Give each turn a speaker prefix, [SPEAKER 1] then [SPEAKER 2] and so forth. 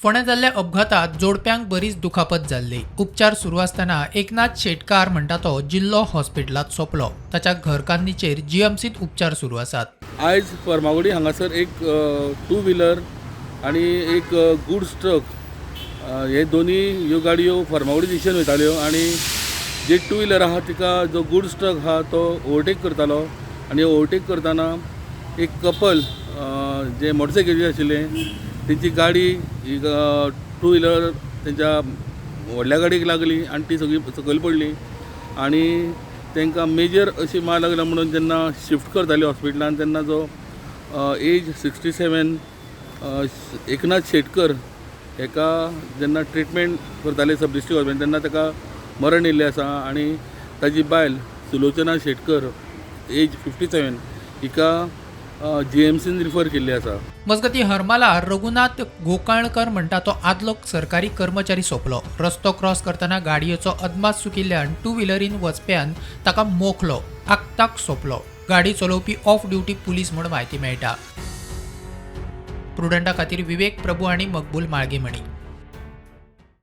[SPEAKER 1] फोंड्यां जाल्ल्या अपघातात जोडप्यांक बरीच दुखापत जाल्ली. उपचार सुरू आसतना एकनाथ शेटकार म्हणटा तो जिल्लो हॉस्पिटलांत सोंपलो. ताच्या घरकान्नीचेर जीएमसींत उपचार सुरू आसात.
[SPEAKER 2] आयज फर्मागुडी हांगासर एक टू व्हिलर आनी एक गुड्स ट्रक हे दोनी ह्यो गाडयो फर्मागुडी दिशेन वयताल्यो आनी जे टू व्हिलर आहा तिका जो गुड्स ट्रक आहा तो ओवरटेक करतालो आनी ओवरटेक करतना एक कपल जे मोटरसायकलीर आशिल्लें तेंची गाडी ही टू व्हिलर तेंच्या व्हडल्या गाडयेक लागली आनी ती सगळी सकयल पडली आनी तांकां मेजर अशी मार लागला म्हणून जेन्ना शिफ्ट करताली हॉस्पिटलान तेन्ना जो एज 67 एकनाथ शेटकर हेका जेन्ना ट्रिटमेंट करताले सब डिस्ट्रिक्ट हॉस्पिटल तेन्ना ताका मरण येयल्लें आसा आनी ताजी बायल सुलोचना शेटकर एज 57 हिका जीएमसीन रिफर केल्ली आसा.
[SPEAKER 1] मजगतीं, हरमाला रघुनाथ गोकर्णकर म्हणटा तो आदलो सरकारी कर्मचारी सोंपलो. रस्तो क्रॉस करतना गाडयेचो अदमास चुकिल्ल्यान टू व्हिलरीन वचप्यान ताका मोखलो. आक्ताक सोंपलो. गाडी चलोवपी ऑफ ड्युटी पुलीस म्हूण म्हायती मेळटा. प्रुडंटा खातीर विवेक प्रभू आनी मकबूल माळगेमणी.